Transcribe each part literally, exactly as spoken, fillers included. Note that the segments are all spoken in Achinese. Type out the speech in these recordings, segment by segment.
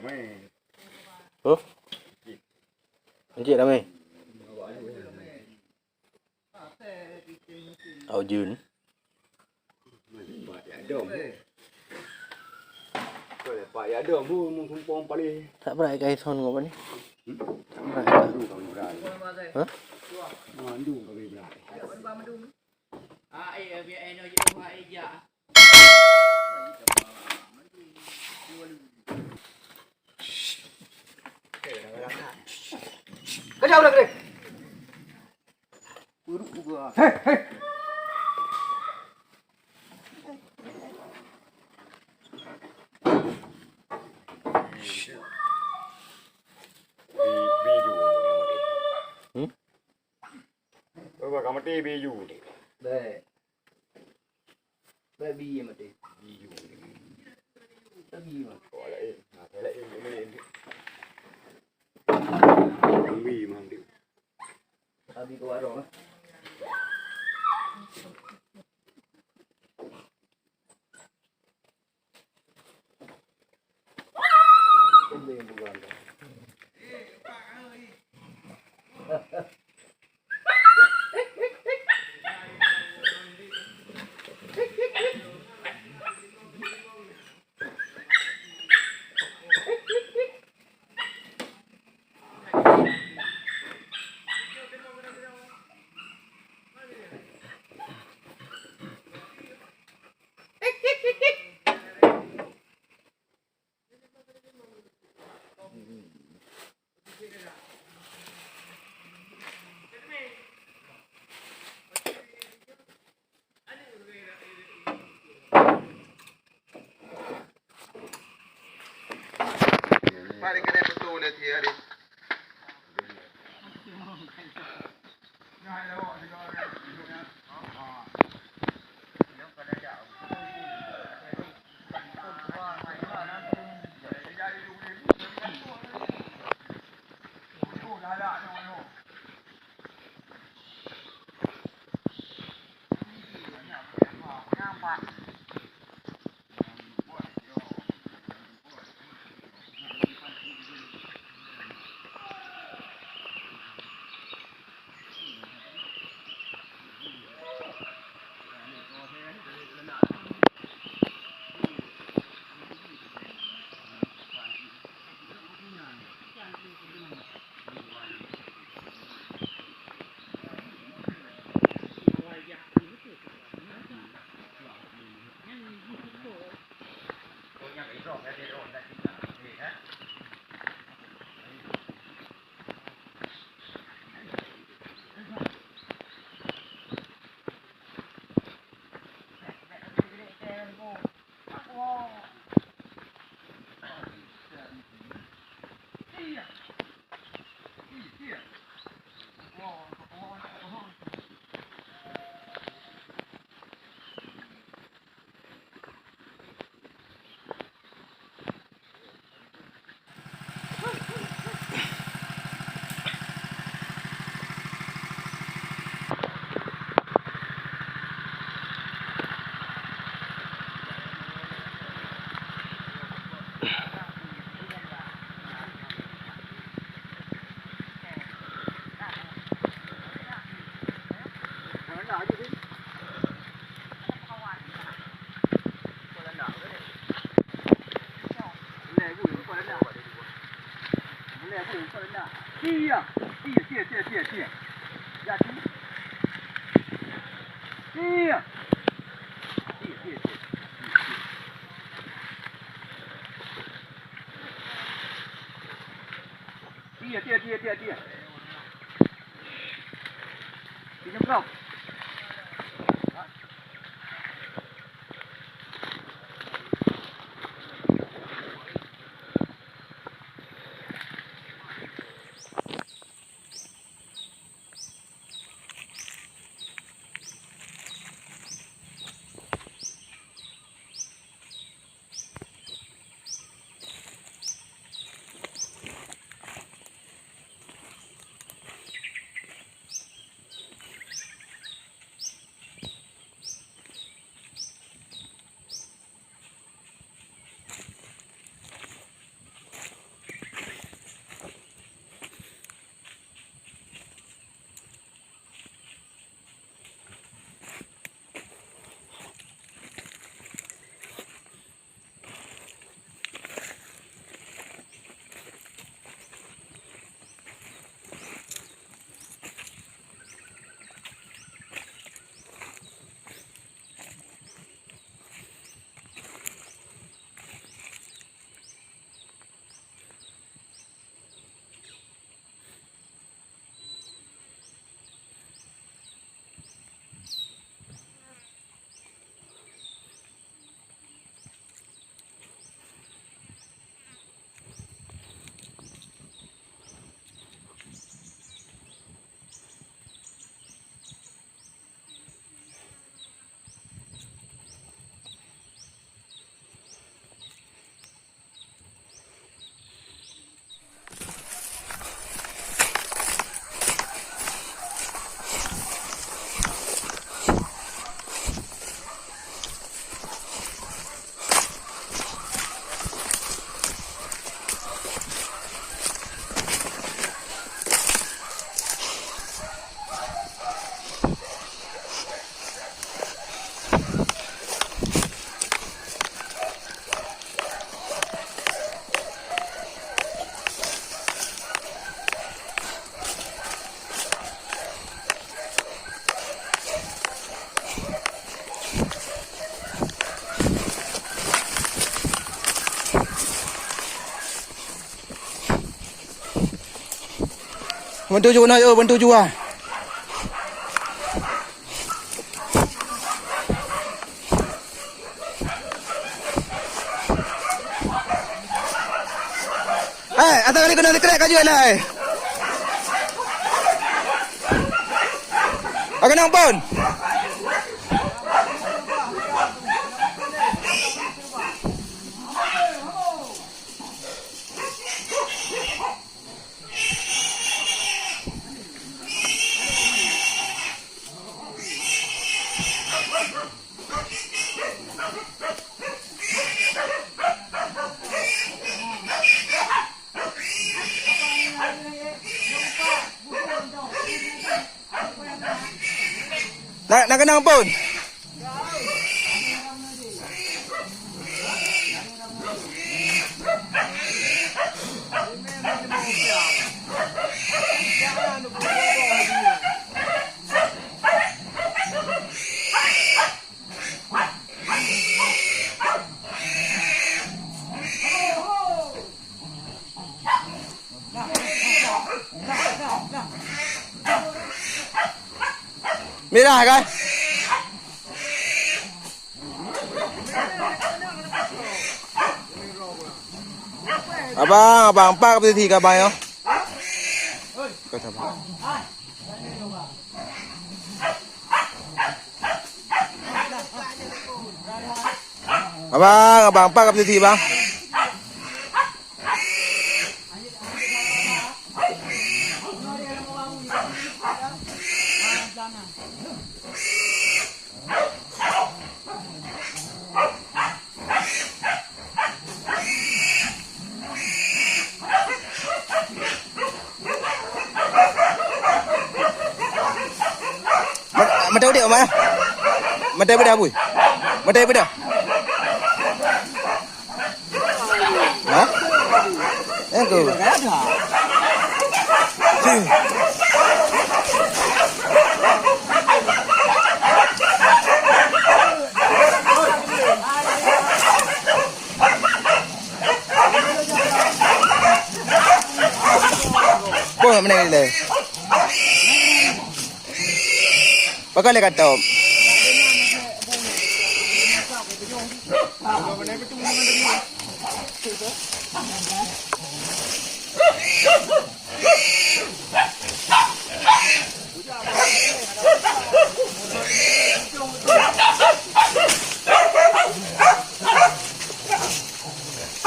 Huh? Encik ramé. Au jeuen. Pak Yadom. Pak Yadom, bu, mengkumpong paling. Tak berat kai sound kau ni. Hmm? Tak berat. Hah? Mandum kau berat. Kejap udah kena. Buruk gua. Hei, hei. Bi-, biju. Hmm? Oh, ka mati biju. Baik. Baik, bi mati. Biju. Baik, bi mati. Oh, lain. Nah, lain, lain. Bi mati. Abi ke warung, eh. Tiya, tiya, tiya, tiya, tiya. Pinjam kau. Bantu ju keunoe, yo, bantu ju, ah. Hai, asai kali keunoe sikrek ka ju, hai. Akan nang pun. Na, na keunong phon. Mirah kan? Abang, abang, empat ke posisi ke abang, yo? Abang, abang, empat ke posisi, bang? Mata udép, Mak? Mata bedah, bui? Mata bedah? Ha? Eh, tu. Si. Pun nak menang le. Pakon lé katop.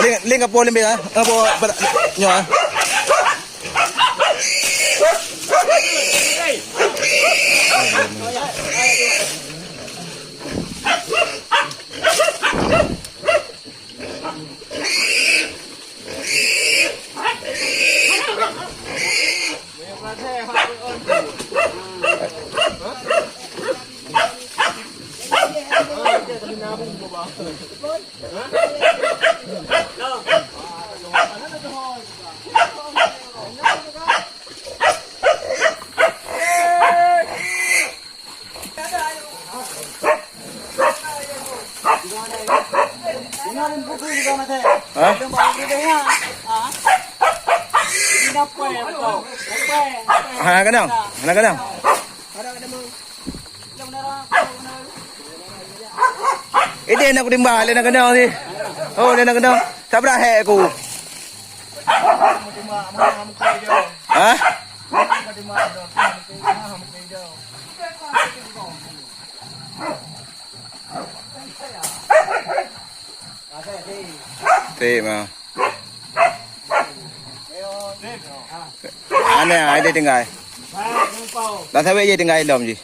Ling, ling apa ling, ah? Apa, apa, nyoh, ah? Ha? Hana keunong, hana keunong. Idéh na kutimbak, lé na keunong sih. Oh, lé na keunong. Sabra hek aku. Ha? Teh mah. Aneh, ada tinggal. Dah sampai je tinggal lom je.